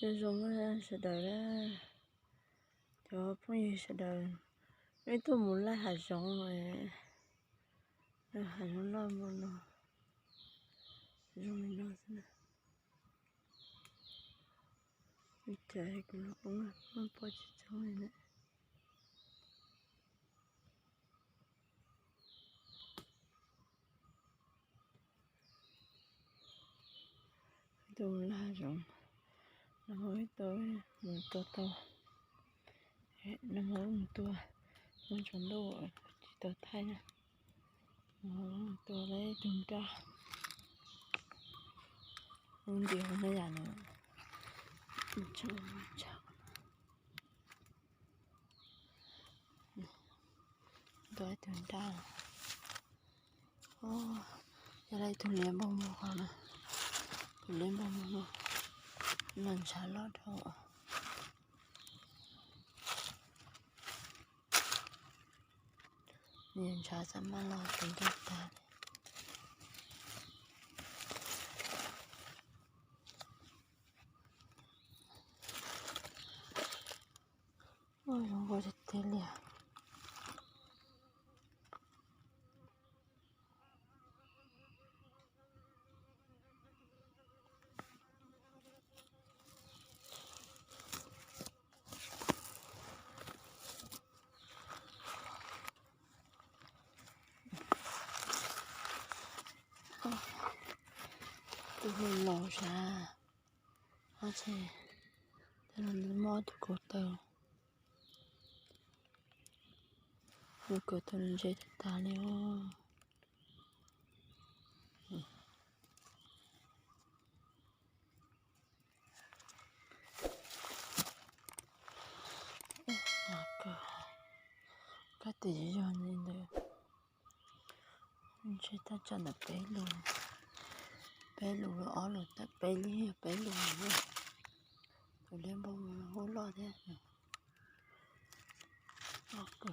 Yau zhong sha dai le, cawphung yau sha dai, mei tuo mut lai ha zhong le, ha zhong lawr mut lo, zhong mei lo zhe ne, mei cai gu lo ong a, mei po ci zhong le ne. Tuo la zhong, na hoi tuo, mu tuo tuo, na hoi mu tuo, mu zhong lo, ci tuo tai na, mu tuo le dun da, mu dio na ya na, mu zhong, mu zhong. Doi tun da. Ôi, ya lai tun le bông màu khoa nè. Tun le bông màu nè. Nàn sa lót hô. Nàn sa sa ma lo tun da ta. Ôi, không có thịt thế liệt. Ôi, tôi hơi lo ra. Ôi, thế. Thế là mò tôi có tờ. Ôi, có tờ là dễ thật ta liêu. Ôi, có. Có thể dễ dàng nhìn được. Nche ta chọn là pé lù. Pé lù là ó lù ta pé lì, pé lù lù. Tụi lên bông hú lo thế. Ó kìa.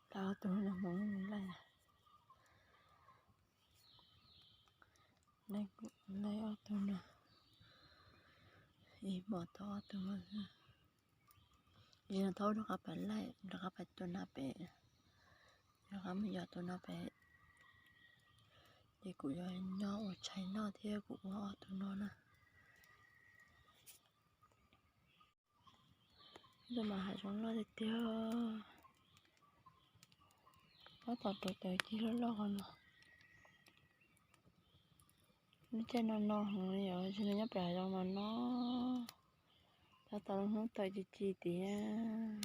Tao tụi nó mong mình lại à. Lai, lai ó tun na. Ih, mò tau ó tun na. Ih, na tau dok apa lai, dok apa tun na pe. Dok apa mi ó tun na pe. Ih, ku yó nyo ó chai no thie ku ó tun no na. Dau ma ha zhong lo de tiag. Bác tỏ tụi tớ chi lo lo con nè. Nó che no no hông nè, yó, chi nó nhá pè ha zhong no no. Bác tỏ nó hông tớ chi chi tiag.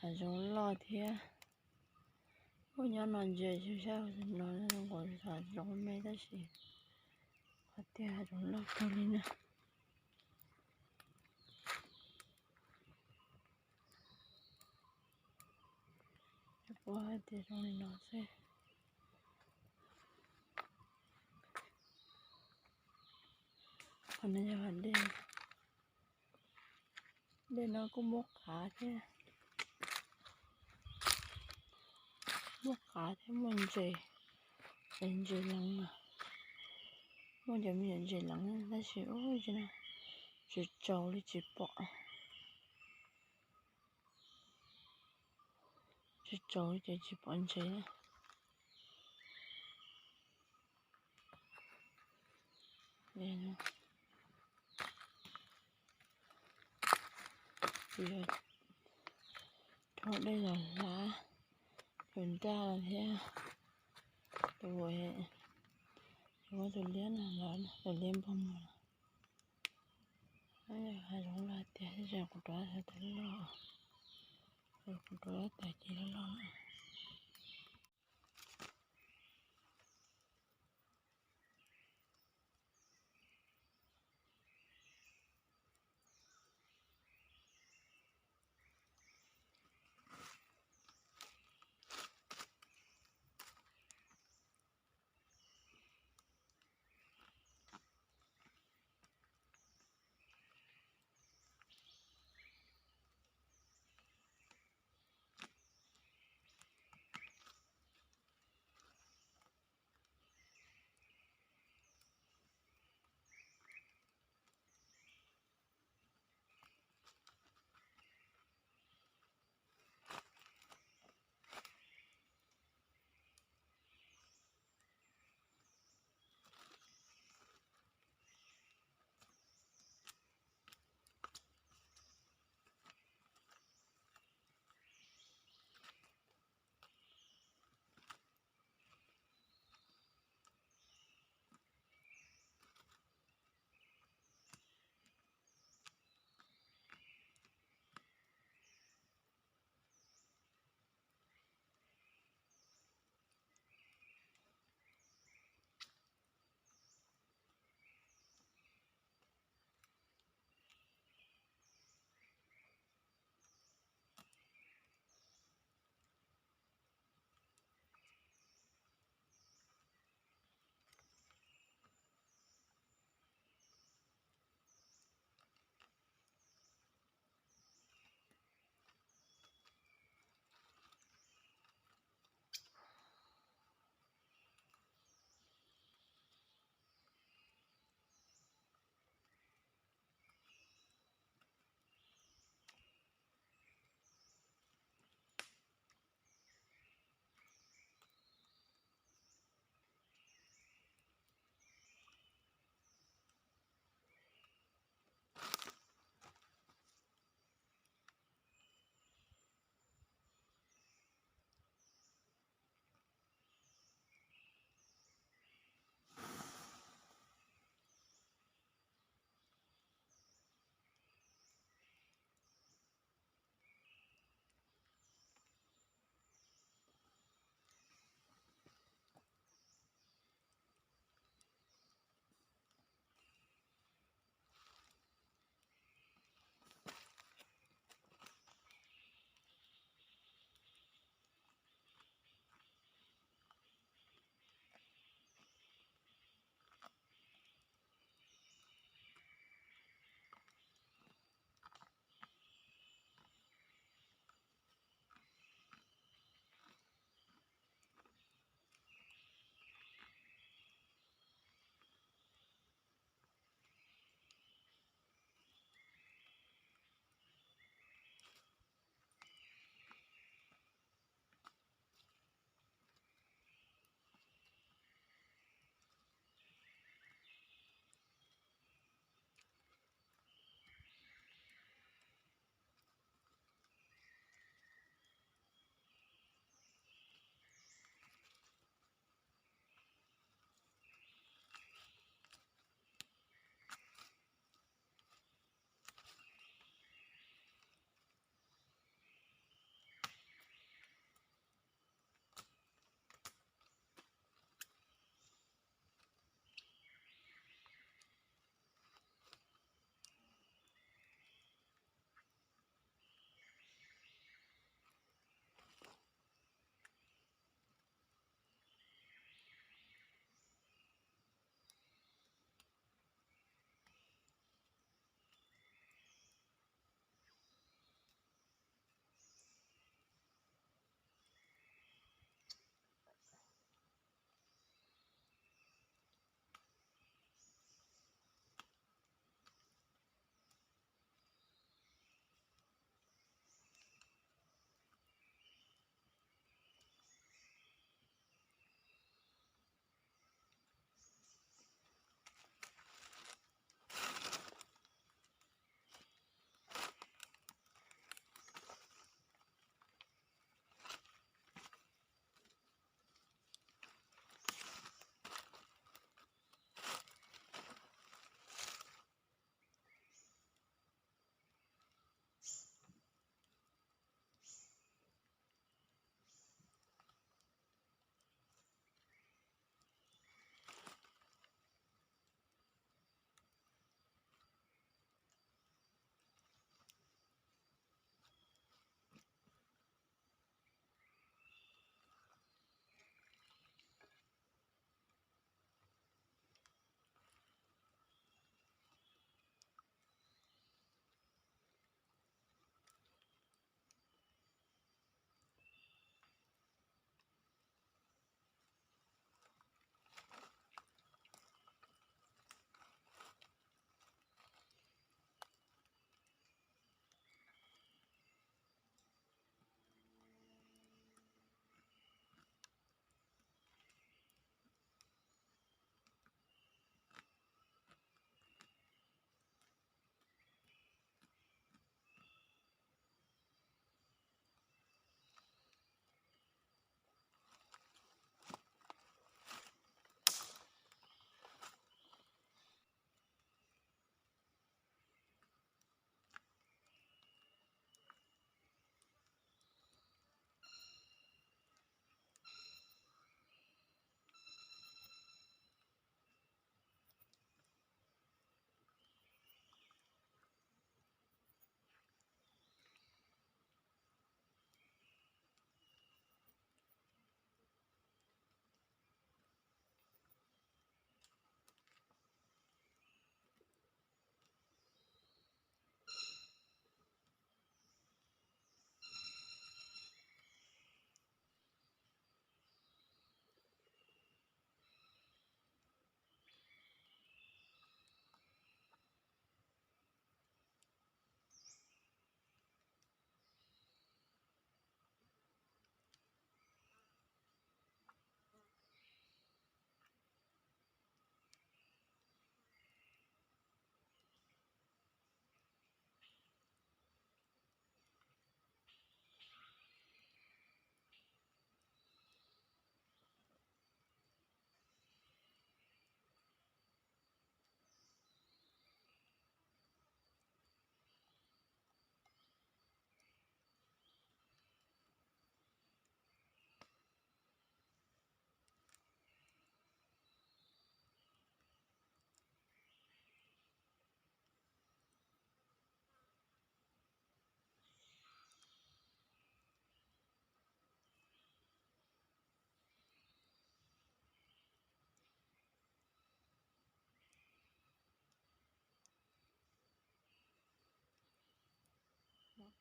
Ha zhong lo tiag. Ôi, nho non dễ chứ sao nó, nó còn thả giống mẹ ta xì. ເຕຍ ເອົາລົງເລີກເທົ່ານີ້ນະ. ເພາະວ່າເຕຍຕົງນີ້ເນາະ ໃສ່ ອັນນີ້ວ່າເດ ເດເນາະ ກໍໝົກຂາແທ້ ໝົກຂາແທ້ ມັນເຈ ເປັນເຈຫຼັງນະ ມັນຈະມີເຈຫຼັງນະ ແຕ່ຊິ ໂອ້ຍ ຈະນະ ຈະເຈົ້າ ຫຼື ຈະເປາະ ຈະເຈົ້າ ຈະ ຈະເປາະ ເຈນະ. ນີ້ນະ ເອີ ໂທດໄດ້ຫຼາຍຫຼາຍ ເປັນຕາແທ້ ໂຕເອງ ວ່າທຸລຽນນະ ຫຼາຍນະ ທຸລຽນບໍ່ໝົດ ໃຫ້ລົງຫຼາຍແຕ່ ຈະກຸດຕາ ແຕ່ລະ ເອີ ກຸດຕາ ແຕ່ ແຕ່ລະ ເ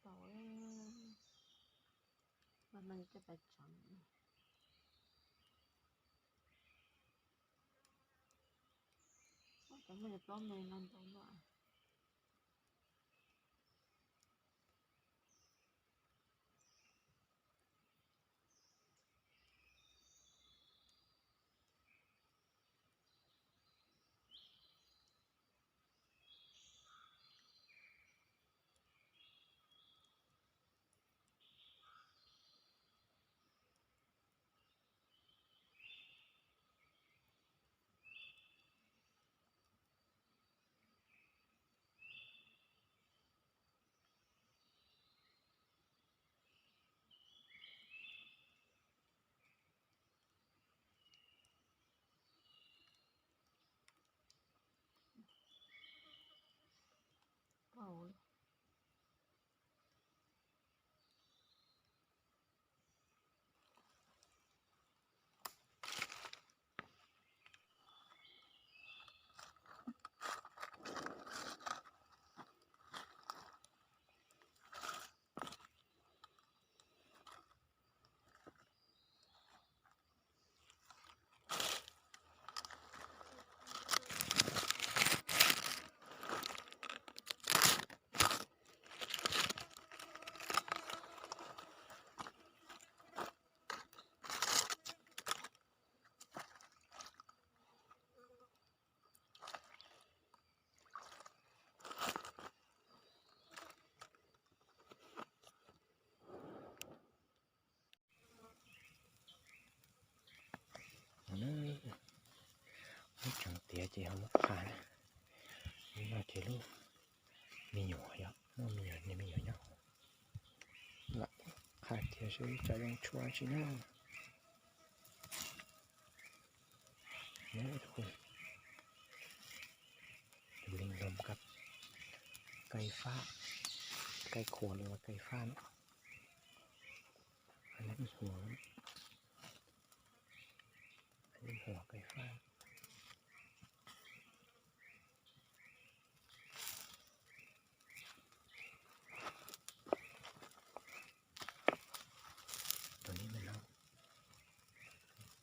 ເປົ່າເອີຍ ວ່າມັນຈະໄປຈັ່ງ ໂອ້ຍ ແຕ່ມັນຈະຕ້ອງແມ່ນນຳຕົງວ່າ ເປົ່າ. ເອົາເດີ ມັນຈັ່ງເຕຍເຈເຮົາມາຂາຍ ມັນມາເທລູ ມີຢູ່ເນາະ ມີຢູ່ ນີ້ມີຢູ່ເນາະ ລະຂາຍເທເຊຈະລົງຊົວຊິນາ ນີ້ທຸກຄົນ ຢູ່ລິງລົມກັບໄກ່ຟ້າ ໄກ່ຂົວ ຫຼືວ່າໄກ່ຟ້າເນາະ. ອັນນີ້ຫົວ ອັນນີ້ຫົວໄກ່ຟ້າ ຕົວນີ້ແມ່ນເຮົາ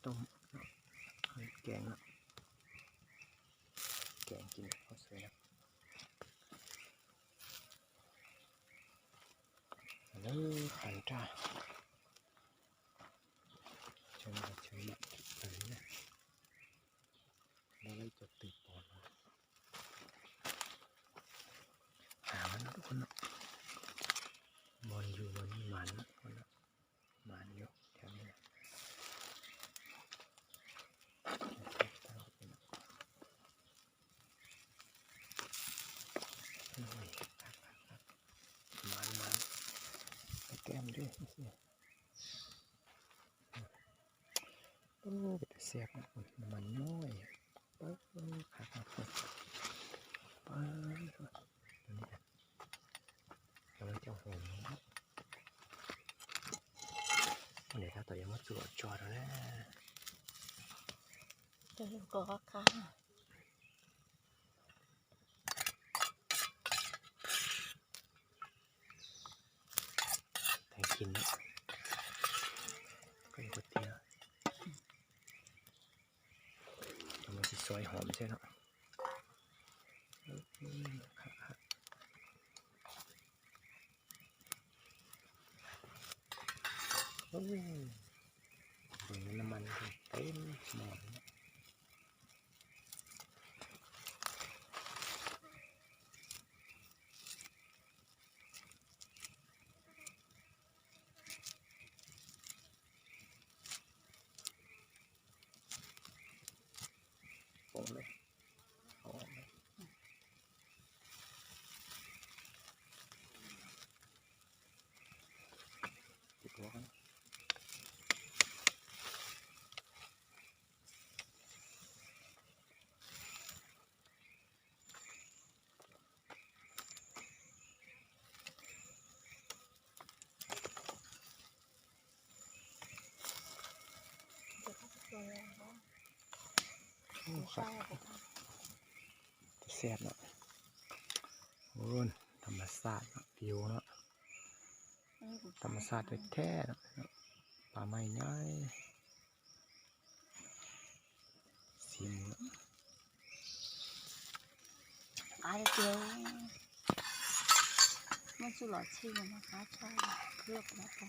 ຕົ້ມເນາະ ເອົາເຮັດແກງເນາະ ແກງກິນເຂົ້າສວຍເນາະ. ເດີ ຄັນຕາ ເຊີນເຊີນ ເຊີນ ບໍ່ໄດ້ຈັບຕິດບອນ ຫາມັນເນາະ ທຸກຄົນເນາະ ບ່ອນຢູ່ບ່ອນນີ້ໝານເນາະ ທຸກຄົນເນາະ. ໝານຢູ່ແຖວນີ້ ໂອ້ຍ ໝານໆ ໄປແກ້ມເດີ້ ໂອ້ ເປັນຕາແຊບເນາະ ນ້ຳມັນນ້ອຍ ປາດ ຄັກໆ ປາດ ກຳລັງຈະຫອມເນາະ ເອົາເດ ຖ້າຕົວຍັງບໍ່ຈຸເອົາຈອດເອົາແລ້ວ ຈະຢູ່ກໍຄັກໆ ໄດ້ກິນເນາະ ກັບກວຍຕຽວ ກຳລັງຊິຊອຍຫອມໃສ່ເນາະ ເອີ ຄັກໆ ໂອ້ ເບິ່ງນ້ຳມັນເຕັມໝໍ້ເນາະ. ໂອ້ ຄັກ ແຊບເນາະ ໂອ້ ທຳມະຊາດເນາະ ວິວເນາະ. ທຳມະຊາດແທ້ໆເນາະ ປາໄມ້ໃຫຍ່ ຊີມເນາະ ອາຍເດີ ມັນສຸຫຼໍຊີມນະຄະ ຊອຍເລືອກນະຄະ.